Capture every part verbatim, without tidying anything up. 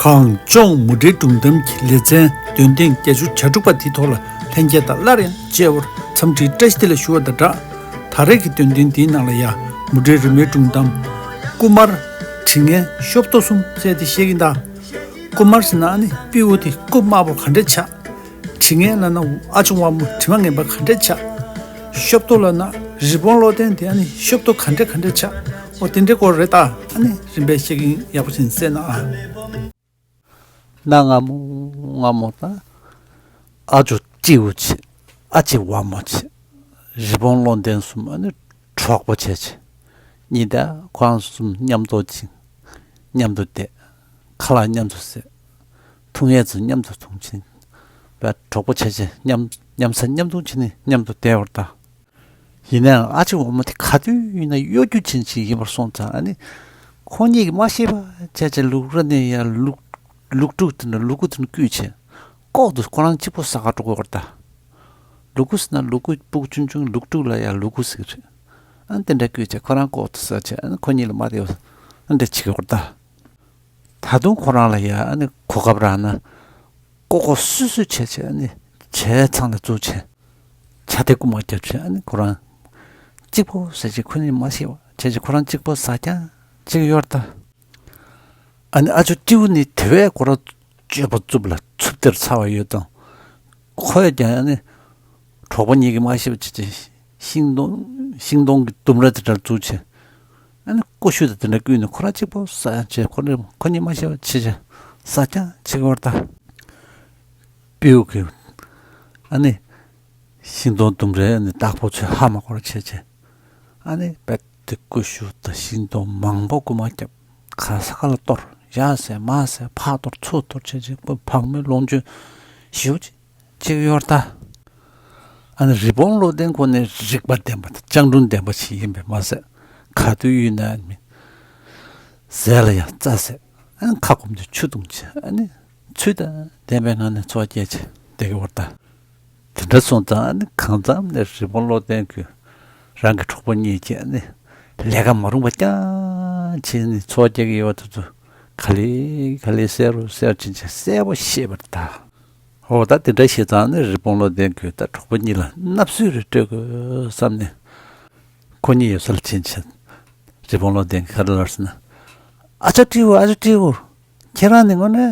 གངས་ལྗོངས་མུ་འབྲེལ་སྒྲུང་གཏམ་གྱི་ལེ་ཚན་འདོན་ཐེངས་བརྒྱད་ཅུ་གྱ་དྲུག་པ་དེའི་ཐོག་ལ་ལྷན་རྒྱས་དང་སླར་ཡང་མཇལ་བར་འཚམས་འདྲིའི་བཀྲ་ཤིས་བདེ་ལེགས་ཞུ་བ་དང་སྦྲགས། ད་རེས་ཀྱི་འདོན་ཐེངས་འདིའི་ནང་ལ་ཡང་མུ་འབྲེལ་རི་མོའི་སྒྲུང་གཏམ། སྐུ་དམར། དྲི་ངན། ཤོབ་ཏོ་གསུམ་བཙལ་ཏེ་བཤད་ཀྱིན་གདའ། སྐུ་དམར་ཟེར་ན་ཨ་ནི་སྤྲེའུ་དེ་སྐུ་དམར་པོ་ག་འདྲས་ཆགས། དྲི་ངན་ལབ་ན་ཨ་ཅོ་དམར་མོ་དྲི་མ་ངན་པ་ག་འདྲས་ཆགས། ཤོབ་ཏོ་ལབ་ན་རི་བོང་བློ་ལྡན་དེ་ཨ་ནི་ཤོབ་ཏོ་ག་འདྲས་ག་འདྲས་ཆགས། འོ་དེ་འདྲའི་སྐོར་རེད་ད། ཨ་ནི་རིམ་པས་བཤད་ཀྱིན་ཡག་པོ་བྱས་ནས་གསན་ན་ཨ། གནའ་སྔ་མོ་སྔ་མོ་ད་ཨ་ཅོ་སྤྲེའུ་བྱས། ཨ་ཅེ་དམར་མོ་བྱས། རི་བོང་བློ་ལྡན་གསུམ་ཨ་ནི་གྲོགས་པོ་བྱས་བྱས། གཉིས་ད་ཁོ་རང་གསུམ་མཉམ་དུ་ཕྱིན། མཉམ་དུ་བསྡད། ཁ་ལག་མཉམ་དུ་བཟས། འཐུང་ཡས་ཚོ་མཉམ་དུ་འཐུང་བྱས། བས་གྲོགས་པོ་བྱས་བྱས་མཉམ་མཉམ་ཟ་མཉམ་འཐུང་བྱས་ནས་མཉམ་དུ་བསྡད་པ་རེད་ད། ཡིན་ནའང་ཨ་ཅེ་དམར་མོ་དེ་ག་དུས་ཡིན་ན་གཡོ་སྒྱུ་ཅན་ཅིག་ཡིན་པར་སོང་ཙང་ཨ་ནི། ཁོ་གཉིས་ཀྱིས་མ་ཤེས་པ་བྱས་བྱས་ལུག་ར་ནས་ཡར་ལུག་ལུག་ཕྲུག་དེ་འདྲ་ལུ་གུ་དེ་འདྲ་བརྐུས་བྱས། ལྐོག་ཏུ་ཁོ་རང་གཅིག་པོ་ཟ་ག་འགྲོ་དགོས་པ་རེད་ད། ལུ་གུ་ཟེར་ན་ལུ་གུ་སྤུ་གུ་ཆུང་ཆུང་ལུག་ཕྲུག་ལ་ཡང་ལུ་གུ་ཟེར་གྱི་རེད། ཨ་ནི་དེ་འདྲ་བརྐུས་བྱས་ཁོ་རང་ལྐོག་ཏུ་ཟ་བྱས་ཨ་ནི་ཁོ་གཉིས་ལ་མ་བདེ་བ་ཨ་འདྲ་བྱེད་ཀྱི་ཡོད་རེད་ད། ད་དུང་ཁོ་རང་ལ་ཡ་ཨ་ནི་གོ་སྐབས་རག་ན། ལྐོག་ལྐོག་སུད་སུད་བྱས་བྱས་ཨ་ནི་བྱས་ཚང་ལ་བཙུགས་བྱས། ཆ་དེ་རྐུ་མ་རྒྱབ་བྱས་ཨ་ནི་ཁོ་རང་གཅིག་པོ་ཟ་བྱས་ཁོ་གཉིས་མ་ཤེས་པ་བྱས་བྱས་ཁོ་རང་གཅིག་པོ་ཟ་རྐྱང་གཅིག་ཡོད་རེད་ད། ཨ་ནི་ཨ་ཅོ་སྤྲེའུ་ནི་དེ་བས་ཁོ་རང་སྤྱོད་པ་རྩུབ་ལ་རྩུབ་སྟེར་ཚ་བ་ཡོད་དང་། ཁོས་ཀྱང་ཨ་ནི་གྲོགས་པོ་གཉིས་ཀྱིས་མ་ཤེས་པ་བྱས་བྱས་ཤིང་སྡོང་ཤིང་སྡོང་གི་ལྡུམ་ར་དེ་འདྲ་བཙུགས་བྱས། ཨ་ནི་ཀུ་ཤུ་དང་དེ་འདྲ་བརྐུས་ནས་ཁོ་རང་གཅིག་པོ་ཟ་ཡང་བྱས་ཁོ་རང་ཁོ་གཉིས་མ་ཤེས་པ་བྱས་བྱས་ཟ་རྐྱང་བྱེད་ཀྱི་ཡོད་རེད་ད། སྤྲེའུ་གིས་ཨ་ནི་ཤིང་སྡོང་ལྡུམ་རའི་ཨ་ནི་བདག་པོ་ཚོས་ཧ་མ་གོ་བ་བྱས་བྱས། ཨ་ནི་རྦད་དེ་ཀུ་ཤུ་དང་ཤིང་སྡོང་མང་པོ་རྐུ་མ་བརྒྱབ། ག་ས་ག་ལ་གཏོར། ཡར་བཟས་མར་བཟས་ཕར་གཏོར་ཚུར་གཏོར་བྱས་བྱས་ཁོ་བག་མེད་ལོངས་སྤྱོད་ཞེ་པོ་ཅིག་བྱེད་ཀྱི་ཡོད་རེད་ད། ཨ་ནི་རི་བོང་བློ་ལྡན་ཁོ་ནི་རིག་པ་ལྡན་པ་དང་སྤྱང་གྲུང་ལྡན་པ་ཞིག་ཡིན་པས་མ་ཟད་ག་དུས་ཡིན་ན་མི་ཟས་ལ་ཡང་རྩྭ་ཟས། ཨ་ནི་ཁ་སྐོམ་དུས་ཆུ་འཐུང་བྱས་ཨ་ནི་ཚུལ་དང་ལྡན་པའི་ངང་ནས་འཚོ་བ་སྐྱེལ་བྱས་བསྡད་ཀྱི་ཡོད་རེད་ད། དེ་འདྲ་སོང་ཙང་ཨ་ནི་གང་འཚམ་ནས་རི་བོང་བློ་ལྡན་གྱིས་རང་གི་གྲོགས་པོ་གཉིས་ཀྱིས་ཨ་ནི་ལས་ཀ་མ་རུངས་པ་རྐྱང་བྱས་ནས་འཚོ་བ་སྐྱེལ་གྱི་ཡོད་པ་དེ་ཚོ་ག་ལེ་ག་ལེ་གསལ་རུ་གསལ་ཕྱིན་བྱས་གསལ་པོ་ཤེས་པ་རེད་ད། འོ་ད་དེ་འདྲ་བྱས་ཙང་ནི་རི་བོང་བློ་ལྡན་གྱིས་ད་གྲོགས་པོ་གཉིས་ལ་མནབ་བསུ་རེ་སྤྲོད་དགོས་བསམ་ནས་ཁོ་གཉིས་ཡོད་སར་ཕྱིན་བྱས་རི་བོང་བློ་ལྡན་གྱིས་ག་རེ་ལབ་ཟེར་ན། ཨ་ཅག་སྤྲེའུ་ཨ་ཅག་སྤྲེའུ། ཁྱེད་རང་ནི་དངོས་གནས་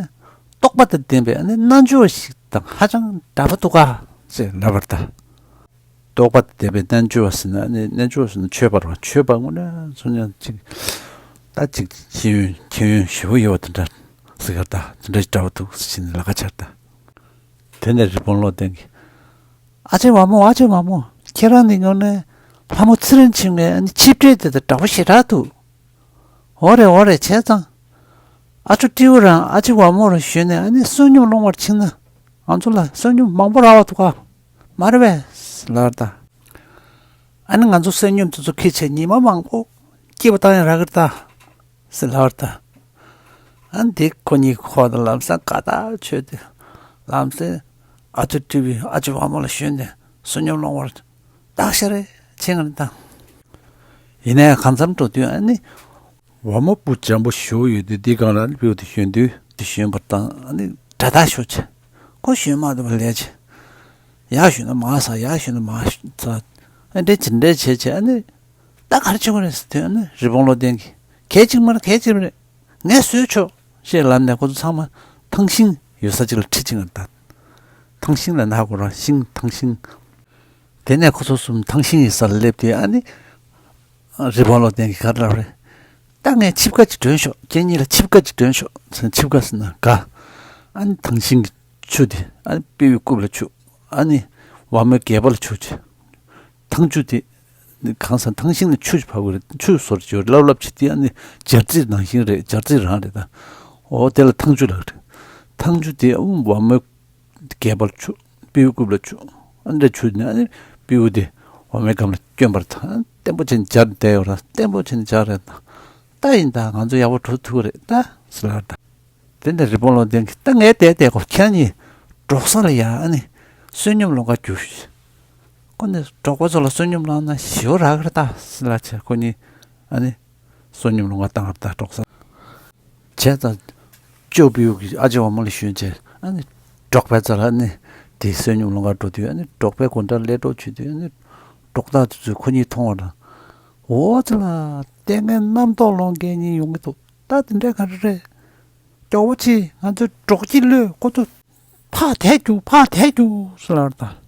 རྟོགས་པ་དང་ལྡན་པའི་ཨ་ནི་རྣལ་འབྱོར་བ་ཞིག་དང་ཧ་ཅང་འདྲ་པོ་འདུག་ག་ཅེས་ལབ་པར་གདའ། རྟོགས་པ་དང་ལྡན་པའི་རྣལ་འབྱོར་བ་ཟེར་ན་ཨ་ནི་རྣལ་འབྱོར་བ་ཟེར་ན་ཆོས་པ་རེད་པ། ཆོས་པ་དངོས་གནས་སུ་ཡང་ཅིག་ད་ཅིག་ཤེས་ཡོན་མཁྱེན་ཡོན་ཞེ་པོ་ཡོད་པ་དེ་འདྲ་ཟེར་གར་གདའ། དེ་འདྲ་ཞིག་འདྲ་པོ་འདུག་ཟེར་ནས་ལབ་ཁ་ཆགས་གདའ། དེ་ནས་རི་བོང་བློ་ལྡན་གྱིས། ཨ་ཅེ་བ་མོ་ཨ་ཅེ་བ་མོ། ཁྱེད་རང་ནི་དངོས་གནས་ལྷ་མོ་ཚེ་རིང་མཆིལ་མའི་ཨ་ནི་ཆིབས་ཁྲི་དེ་དང་འདྲ་པོ་ཞེ་དྲག་འདུག་འོ་རེད་འོ་རེད་བྱས་ཙང་། ཨ་ཅོ་སྤྲེའུ་རང་ཨ་ཅེ་བ་མོ་རང་ཞོན་ནས་ཨ་ནི་བསོད་སྙོམས་སློང་བར་ཕྱིན་ན། ང་ཚོ་ལ་བསོད་སྙོམས་མང་པོ་རག་པ་འདུག་ག་མ་རེད་པས་ལབ་པར་གདའ། ཨ་ནི་ང་ཚོ་བསོད་སྙོམས་དེ་ཚོ་ཁྱེར་བྱས་ཉི་མ་མང་པོ་སྐྱིད་པོ་བཏང་ཡང་རག་གི་རེད་ད། ཟེར་ལབ་པར་གདའ། ཨ་ནི་དེ་ཁོ་གཉིས་ཁོ་དང་ལམ་སང་དགའ་ཐག་ཆོད་དེ། ལམ་སེང་ཨ་ཅོ་སྤྲེའུས་ཨ་ཅེ་བ་མོ་ལ་ཞོན་ནས་བསོད་སྙོམས་སློང་བར་ལྟ་ཞོག་རེ་བྱེད་ཀྱི་རེད་ད། ཡིན་ནའི་གང་འཚམ་འགྲོ་དུས་ཨ་ནི་བ་མོ་སྤུ་འཇམ་པོ་ཞེ་པོ་ཡོད་དུས་འདིའི་སྒང་ལ་ཨ་ནི་སྤྲེའུ་དེ་ཞོན་དུས་དེ་ཞོན་པར་བཏང་ཨ་ནི་དགྲ་ཐག་ཤོར་བྱས། ཁོ་ཞོན་མ་ཐུབ་པ་ལས་བྱས། ཡར་ཞོན་ན་མར་ཟག་ཡར་ཞོན་ན་མར་ཟག་ཨ་འདྲས་ཇི་འདྲས་བྱས་བྱས་ཨ་ནི། ད་ག་རེ་བྱེད་དགོས་རེད་ཟེར་དུས་ཨ་ནི་རི་བོང་བློ་ལྡན་གྱིས། གལ་ཆེ་མ་རེད་གལ་ཆེ་མ་རེད། ངས་བཟོས་ཆོག་ཅེས་ལབ་ནས་ཁོ་ཚོ་ཚང་མ་ཐང་ཤིང་ཡོད་ས་ཅིག་ལ་ཁྲིད་ཕྱིན་པར་གདའ། ཐང་ཤིང་ལབ་ན་ཧ་གོ་ར་ཤིང་ཐང་ཤིང་། དེ་ནས་ཁོ་ཚོ་གསུམ་ཐང་ཤིང་ཡོད་ས་ལ་སླེབས་དུས་ཨ་ནི། རི་བོང་བློ་ལྡན་གྱིས་ག་རེ་ལབ་རེད། ད་ངས་ཆིབས་ཁ་ཅིག་སྒྲོན་ཤོག་ཁྱེད་གཉིས་ལ་ཆིབས་ཁ་ཅིག་སྒྲོན་ཤོག་ཟེར་ཆིབས་ཁ་ཟེར་ན་དགའ། ཨ་ནི་ཐང་ཤིང་གི་ཆུ་དེ་ཨ་ནི་སྤྲེའུའི་རྐུབ་ལ་བྱུགས། ཨ་ནི་བ་མོའི་སྒལ་པ་ལ་བྱུགས་བྱས། ཐང་ཆུ་དེ། གང་ཟག་ཐང་ཤིང་ནི་ཆུ་ཕབ་གི་རེད། ཆུ་ཟོར་ཅིག་ལབ་ལབ་བྱེད་དེ་ཨ་ནི་སྦྱར་རྩི་ནང་བཞིན་རེད། སྦྱར་རྩི་རང་རེད་ད། འོ་དེ་ལ་ཐང་ཆུ་ལབ་རེད། ཐང་ཆུ་དེ་ཨུམ་བ་མོའི་སྒལ་པར་བྱུགས། སྤྲེའུའི་རྐུབ་ལ་བྱུགས། ཨ་ནི་ཆུ་ནི་ཨ་ནི་སྤྲེའུ་དེ་བ་མོའི་སྒམ་ལ་བསྐྱོན་པར་ཐང་བརྟན་པོ་བྱས་ནས་སྦྱར་བསྡད་ཡོད་ར་བརྟན་པོ་བྱས་ནས་སྦྱར་རེད་ད། ད་ཡིན་ད་ང་ཚོ་ཡག་པོ་འགྲོ་ཐུབ་ཀྱི་རེད་ད་ཟེར་ལབ་རེད་ད། དེ་ནས་རི་བོང་བློ་ལྡན་གྱིས་ད་ངས་བསྡད་བསྡད་གོ་ཁྱེད་གཉིས་འབྲོག་ས་ལ་ཡ་ཨ་ནི་བསོད་སྙོམས་སློང་ག་རྒྱུགས་ཤིག་ཁོ་ནི་འབྲོག་པ་ཚོ་ལ་བསོད་སྙོམས་བླངས་ན་ཞེ་པོ་རག་གི་རེད་ད་ཟེར་ལབ་བྱས་ཁོ་གཉིས་ཨ་ནི་བསོད་སྙོམས་སློང་ག་བཏང་བ་རེད་ད་འབྲོག་ས། བྱས་ཙང་ ཅོ་པིའུ་གིས་ཨ་ཅེ་འོག་མ་ལ་ཞོན་བྱས། ཨ་ནི་འབྲོག་པའི་རྩ་ལ་ནི་དེ་བསོད་སྙོམས་སློང་གར་འགྲོ་དུས། ཨ་ནི་འབྲོག་པའི་སྒོ་འགྲམ་སླེབས་འགྲོ་བྱེད་དུས། ཨ་ནི་འབྲོག་སྟག་དེ་ཚོས་ཁོ་གཉིས་མཐོང་བ་དང་། འོ་ཙི་ལ། ལྟས་ངན་རྣམ་རྟོག་སློང་མཁན་གཉིས་ཡོང་གི་འདུག་ད་དེ་འདྲ་ག་རེ་རེད། སྐྱོ་བོ་ཆེ། ང་ཚོས་འབྲོག་ཁྱི་གློད། ཁོ་ཚོ་ཕར་དེད་རྒྱུགས། ཕར་དེད་རྒྱུགས་ཟེར་ལབ་པ་དང་།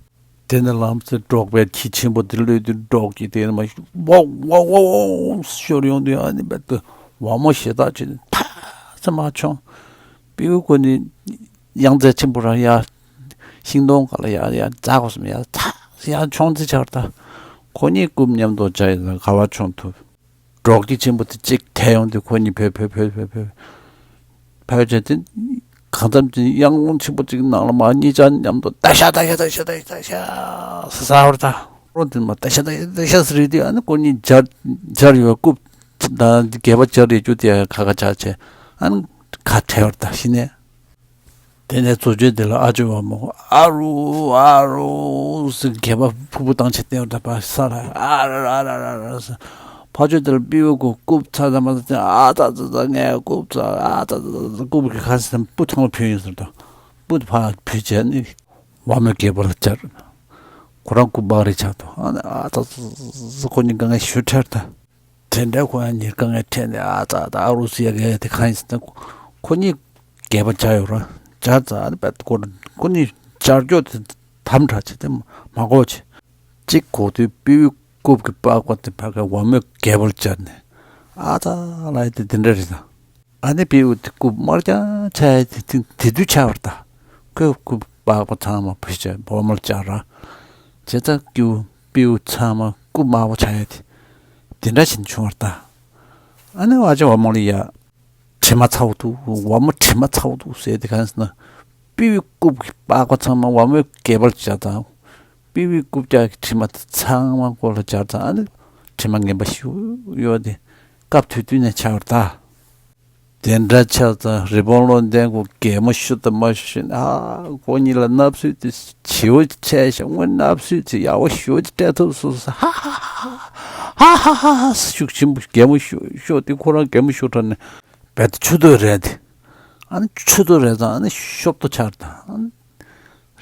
དེ་ནས་ལམ་སེང་འབྲོག་པའི་ཁྱི་ཆེན་པོ་དེ་གློད་དུས། འབྲོག་ཁྱི་དེ་ནས་མར་ཝའོ་ཝའོ་ཝའོ་ཝའོ་ཤོར་ཡོང་དུས། ཨ་ནི་རྦད་དེ་ཝ་མོ་ཞེ་དྲག་བྱས་ནས་ཐག་ཆོད་མར་མཆོངས། སྤྲེའུ་ཁོ་གཉིས་གཡང་རྫས་ཆེན་པོ་རང་ཡར་ཤིང་སྡོང་སྒང་ལ་ཡར་ཡར་འཛེགས་དགོས་བསམས། ཡར་ཚ་ཡར་མཆོང་རྩིས་བྱས་པ་དང་། ཁོ་གཉིས་རྐུབ་མཉམ་དུ་སྦྱར་ཡིན་ན་ག་པར་མཆོང་ཐུབ། འབྲོག་ཁྱི་ཆེན་པོ་དེ་གཅིག་དེད་ཡོང་དུས། ཁོ་གཉིས་བོས་བོས་བོས་བོས་བོས་བྱས་ཏེ། གང་འཚམ་ཅིག་གཡང་ལྗོན་ཆེན་པོ་གཅིག་ནང་ལ་མར་གཉིས་ཆ་མཉམ་དུ་ཏ་ཤ་ཏ་ཤ་ཏ་ཤ་ཏ་ཤ་ཏ་ཤ་ཟེར་བ་དང་། རོ་དེ་མར་ཏ་ཤ་ཏ་ཤ་ཏ་ཤ་ཟེར་དུས། ཨ་ནི་ཁོ་གཉིས་སྦྱར་སྦྱར་ཡོད་རྐུབ་དང་སྒལ་པ་སྦྱར་ཡོད་རྒྱུ་དེ་ཁ་ཁ་བྱས་བྱས། ཨ་ནི་ཁ་བྲལ་བ་དང་། གཞི་ནས། དེ་ནས་མཛུབ་གུ་དེ་ལ་ཨ་ཅེ་འོག་མ་ཨ་རུ་ཨ་རུ་ཟེར་སྐད་པ་ཕུར་བུ་བཏང་བྱས་བསྡད་པ་དང་། ཕར་ས་ལ་ཨ་ར་ར་ར་ར་ར་ཟེར། ཕར་ཕྱོགས་དེ་ལ་སྤྲེའུ་ཁོ་རྐུབ་ཚ་ཚ་མ་ཚ་ཚ། ཨ་ཙ་ཙ་ཙ། ངའི་རྐུབ་ཚ། ཨ་ཙ་ཙ་ཙ། རྐུབ་ཀྱི་ཁ་སེམས་སྤུ་ཐང་ལ་བུད་ཡོང་ཟེར་དང་། སྤུ་དེ་ཕར་བུད་བྱས་ནས་ཝ་མོའི་སྒལ་པ་ལ་སྦྱར། ཁོ་རང་རྐུབ་སྦག་རེ་ཆགས་དང་། ཨ་ནི་ཨ་ཙ་ཙ་ཙ། ཁོ་གཉིས་དཀའ་ངལ་ཞེ་པོ་འཕྲད་དང་། དེ་འདྲ་ཁོ་གཉིས་དཀའ་ངལ་འཕྲད་ནས། ཨ་ཙ་ཙ། ཨ་རུ་ཟེར་ཡ་གི་དེ་གང་ཡིན་ཟེར་ན། ཁོ་གཉིས་སྒལ་པ་སྦྱར་ཡོད་རེད། སྦྱར་ཙང་ཨ་ནི་རྦད་ཁོ་ཁོ་གཉིས་སྦྱར་ཕྱོགས་དེ་དམ་དྲགས་བྱས་ཏེ་མ་གོ་བྱས། གཅིག་གོ་དུས་སྤྲེའུའི་རྐུབ་ཀྱི་པགས་པ་དེ་ཕ་གིའི་ཝ་མོའི་སྒལ་པ་ལ་སྦྱར་ནས། ཨ་ཙ་ལབ་ཡ་དེ་དེ་འདྲ་རེད་ད། ཨ་ནི་སྤྲེའུ་དེ་རྐུབ་དམར་རྐྱང་ཆགས་ཡ་དེ་དེ་དུས་ཆགས་པ་རེད་ད། ཁོས་རྐུབ་པགས་པ་ཚང་མ་བུད་བྱས་ཝ་མོ་ལ་སྦྱར་ར། བྱས་ཙང་སྤྲེའུ་སྤྲེའུ་ཚང་མ་རྐུབ་དམར་པོ་ཆགས་ཡ་དེ་དེ་འདྲ་བྱས་ནས་བྱུང་བ་རེད་ད། ཨ་ནི་ཨ་ཅེ་འོག་མ་ལ་ཡ། དྲི་མ་ཚ་བོ་འདུག་ཝ་མོ་དྲི་མ་ཚ་བོ་འདུག་ཟེར་དེ་གང་ཟེར་ན། སྤྲེའུའི་རྐུབ་ཀྱི་པགས་པ་ཚང་མ་ཝ་མོའི་སྒལ་པ་ལ་སྦྱར་དང་། སྤྲེའུའི་རྐུབ་བཀྱག་གི་དྲི་མ་དེ་ཚང་མ་ཁོ་ལ་སྦྱར་དང་། ཨ་ནི་དྲི་མ་ངན་པ་ཞེ་པོ་ཡོད་དེ་སྐབས་དེ་དུས་ནས་ཆགས་པ་རེད་ད། དེ་འདྲ་ཆགས་ཙང་རི་བོང་བློ་ལྡན་ཁོ་གད་མོ་ཤོར་དང་མ་ཤོར་ཤེས་ནས། ཨ། ཁོ་གཉིས་ལ་བརྣབ་སེམས་དེ་ཞེ་པོ་འཕྲད་ཤག་སྔོན་བརྣབ་སེམས་དེ་ཡག་པོ་ཞེ་པོ་ཅིག་སྤྲད་ཐུབ་སོང་ཟེར། ཧ་ཧ་ཧ་ཧ་ཧ་ཧ་ཧ་ཟེར་ཤུགས་ཆེན་པོ་གད་མོ་ཤོར་ཤོར་དེ། ཁོ་རང་གད་མོ་ཤོར་དྲགས་ནས་རྦད་དེ་མཆུ་ཏོ་རལ་ཏེ། ཨ་ནི་མཆུ་ཏོ་རལ་ཙང་ཨ་ནི་ཤོབ་ཏོ་ཆགས་དང་།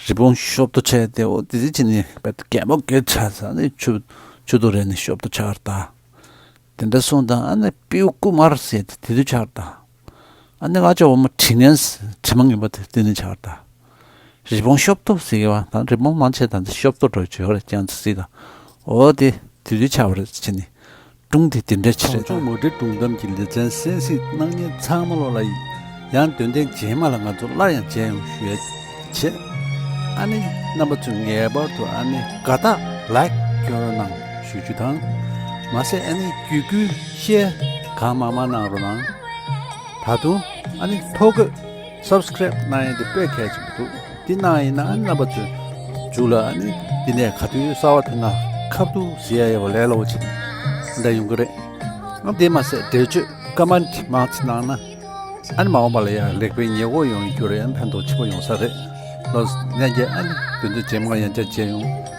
རི་བོང་ཤོབ་ཏོ་ཆགས་ཏེ། འོ་དེ་ཚེ་ཕྱི་ནས་རྦད་དེ་གད་མོ་གད་ཆགས་ཙང་ཨ་ནི་མཆུ་མཆུ་ཏོ་རལ་ནས་ཤོབ་ཏོ་ཆགས་དང་། དེ་འདྲ་སོང་དང་། ཨ་ནི་སྤྲེའུ་རྐུབ་དམར་ཟེར་དེ་དེ་དུས་ཆགས་དང་། ཨ་ནི་ང་ཅག་འོག་མ་དྲི་ངན་དྲི་མ་ངན་པ་དེ་དེ་ནས་ཆགས་དང་། རི་བོང་ཤོབ་ཏོ་ཟེར་གི་བ་དང་། རི་བོང་མང་ཆེ་དང་དེ་ཤོབ་ཏོ་འགྲོ་བྱོས་རེད། ཅང་ཙི་སི་དང་། འོ་དེ་དེ་དུས་ཆགས་པ་རེད། ཕྱི་ནས་སྒྲུང་དེ་དེ་འདྲ་ཅིག་རེད། གངས་ལྗོངས་མུ་འབྲེལ་སྒྲུང་གཏམ་གྱི་ལེ་ཚན་གསན་གཟིགས་གནང་མཁན་ཚང་མ་ལོ་ལ་ཡང་། འདོན་ཐེངས་རྗེས་མ་ལ་ང་ཚོ་སླར་ཡང་མཇལ་ཡོང་ཞུ་ཡ་བྱེད། ཨ་ནི་རྣམ་པ་ཚོས་ངེས་པར་དུ་ཨ་ནི་དགའ་རྟགས་ལའིཀ་སྐྱོན་རོགས་གནང་ཞུ་རྒྱུ་དང་། མ་ཟད་ཨ་ནི་བརྒྱུད་སྐུལ་ཤེར་གང་མང་མང་གནང་རོགས་གནང་། ད་དུང་ཨ་ནི་ཐོ་འགོད་སབ་སི་ཀ་རེབ་གནང་ཡ་དེ་དཔེ་གལ་ཆེན་པོ་འདུག་དེ་གནང་ཡིན་ན་ཨ་ནི་རྣམ་པ་ཚོའི་མཇུག་ལ་ཨ་ནི་འདི་ནས་ག་དུས་གསར་པ་དེ་ང་ཁ་ཐུག་ཟེར་ཡ་ཡོད་པ་ལས་སླ་པོ་ཅིག་འདྲ་ཡོང་གི་རེད། ཨ་དེ་མ་ཟད་འགྲེལ་བརྗོད་ཀ་མེན་ཊི་མང་ཙམ་གནང་ན། ཨ་ནི་མ་འོངས་པ་ལ་ཡང་ལེགས་སྤེལ་ཉེས་འགོག་ཡོང་རྒྱུ་རེད། ཨ་ནི་ཕན་ཐོགས་ཆེན་པོ་ཡོང་ས་རེད། ལགས་སོ། ལྷན་རྒྱས་ཨ་ནི་དེ་ཚོ་རྗེས་མ་ཡང་བསྐྱར་མཇལ་ཡོང་།